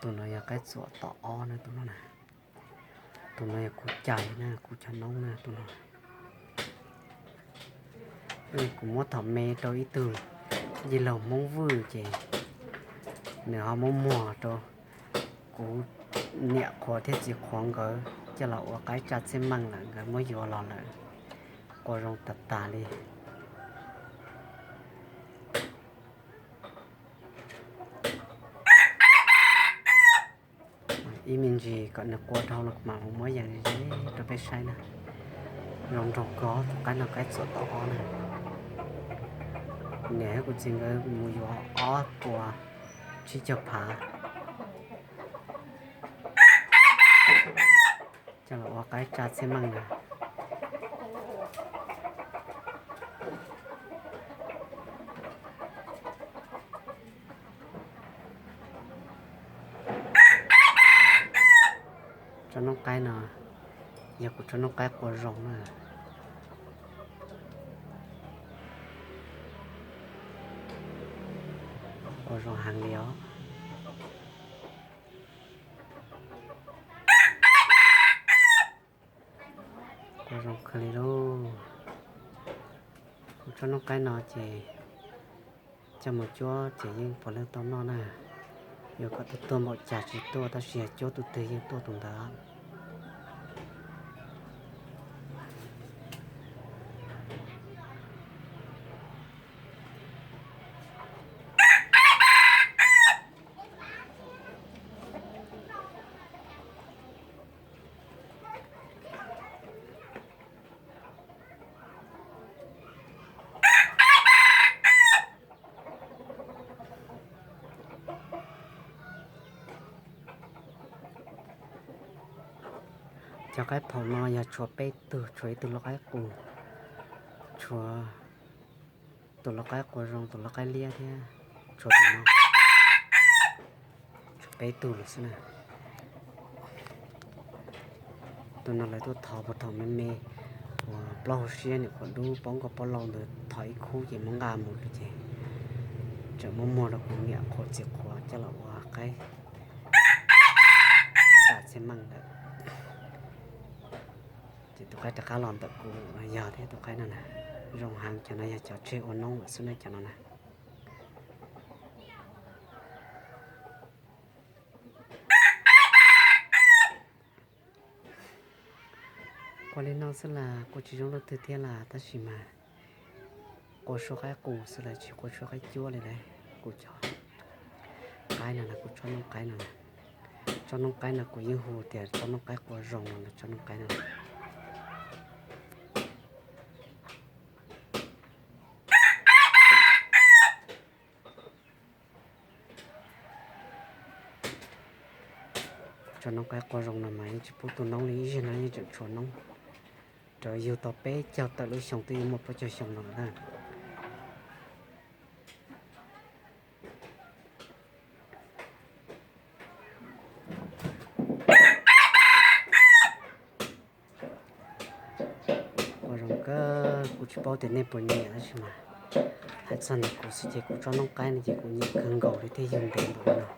Tus no yog qaib txuas tom ob na, tus no na. Tus no yog kuv cais na, kuv cov noob na, tus no. Kuv muab thaum me rau ib tug yij laug Hmoob Vwj ces nws ho muab muag rau kuv niam qhuav thiab txiv qhuav nkawd coj los ua qaib tsa txhiaj meej lawm, nkawd muab yuav los lawm, qua zoo tas tas li. Ib me ntsis kom nws qua dhau los mas muab yees rau peb saib na. Zoo nraug kawg, tus qaib no qaib txuas tom ob na. Niam thiab kuv txiv nkawd mus yuav ob puas tsib caug phav coj los ua qaib tsa txhiaj meej na. Tsob noob qaib no yog kuv tsob noob qaib qua zoo na. Qua zoo heev li os. Qua zoo kawg li lauj. Kuv tsob noob qaib no ces coj mus cuab ces yeej puav leej tau noj na. Yuav kom tuag tuag npaum cas tsis tuaj, tab sis yog cuab tus twg yeej tuaj tus ntawd. Cov qaib phaum no yog tshuav peb tug, tshuav ib tug lau qaib qus, tshuav tus lau qaib qua zoo, tus lau qaib liab thiab, tshuav tus no, tshuav peb tug lawm xwb na. Tus no lawv tuaj thov puag thaum me me uas plaub hau siab nyuam qhuav dub, paub nkauj paub laus ntawd thov ib khub ces muab nqa mus lawm ces tseem muab muag rau kuv niam qhuav txiv qhuav coj los ua qaib tsa txhiaj meej lawm. Ces tus qaib rov qab los ntawm kuv no yog thiab tus qaib no na, zoo heev. Cov no yog cov tseg ua noob lawm xwb na, cov no na. Qua li no xwb las kuj tsis zoo leej twg thiab las, tab sis mas qua suab qaib qus xwb las, tsis qua suab qaib cuab li lauj. Kuv cov qaib no na, kuv tsob noob qaib no na, tsob noob qaib no kuv yeej hu tias tsob noob qaib qua zoo no, tsob noob qaib no. Tsob noob qaib qua zoo no mas yeej tsis pub tu noob li, ib zaug no yeej tseem tshuav noob. Rau yug tau peb caug tawm lub xyoo twb yuav muaj plaub caug xyoo no lawm na. Qua zoo kawg, kuv tsis paub tias nej puas nyiam tab sis mas hais txog ntawm kuv xwb ces kuv tsob noob qaib no ces kuv nyiam kawg nkaus li thiab yug ntev npaum li no.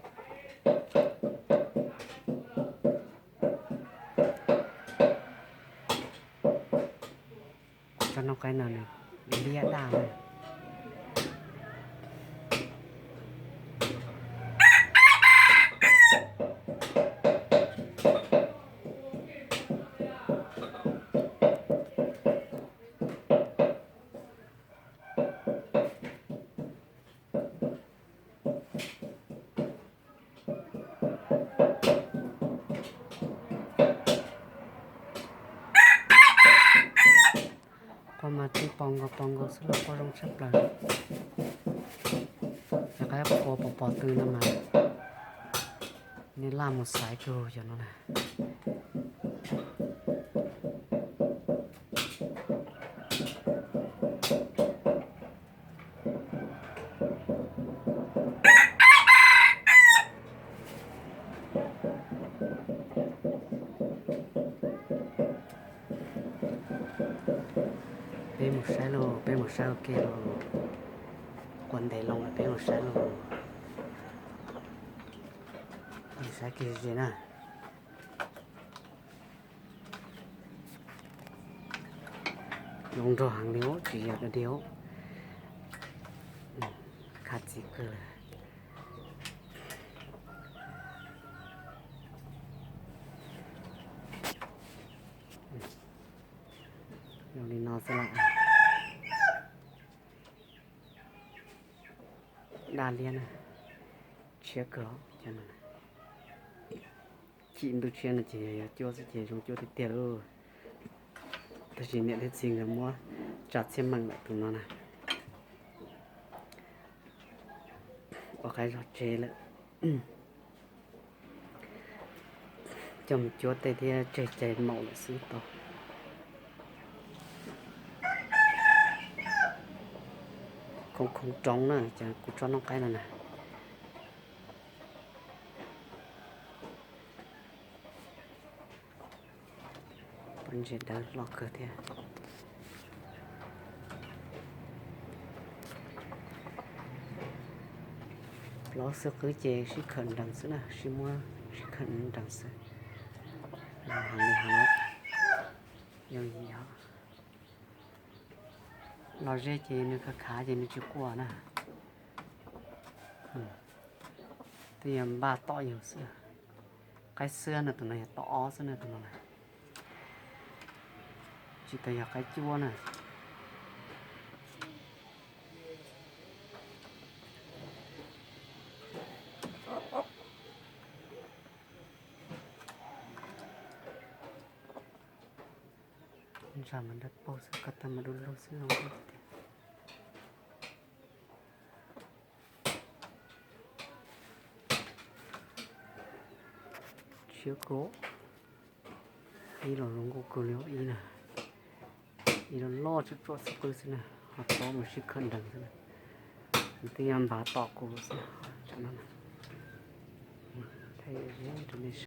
Tsob noob qaib no nws liab daj na. Qua mas tib pos nkaus pos nkaus xwb los qua zoo tshaj plaws. Cov qaib qua pos pos tw no mas nej laj mus xaiv kawg cov no na. Peb mus saib lauj, peb mus saib ua ke lauj. Qua ntev loo lawm peb mus saib lauj. Saib kiag ze na. Zoo nraug heev li, tsis yog dog dig. Khaj txiv kawg lawm. Zoo li no xwb las. Daj liab na, tshiab kawg. Chim ntuj tshiab no ces yog cuab xwb ces zoo cuab tiag tiag lauj. Tab sis niam thiab txiv nkawd muab tsa txhiaj meem lawm tus no na. Ua qaib zog tsev lawm. Coj mus cuab tej thiab tseg cai maum lawm xwb tau. Khoob khoob roob na, ces kuv tsob noob qaib no na. Pob ntseg dawb loj kawg thiab. Plaub xwb qwb ces sib khawm nrees xwb na, sib muab sib khawm nrees xwb. Heev li heev. Yog li yog los ze ces nws khav khav ces nws tsis quaj na. Twb yog npaj tom yus xwb. Qaib xwb no, tus no yog tom ob xwb na, tus no na. Tsis tau yog qaib cuab na. Ntsa mas dawb paug xwb, ko taw mas du lug xwb zoo tiag. Tshiab kawg. Ib los zoo nkauj kawg li ib na. Ib los loj tsuam tsuam xwb qwb xwb na, ho tsob mus sib khawm nrees xwb na. Nws twb yog npav tom kuv xwb. Thaij rau nej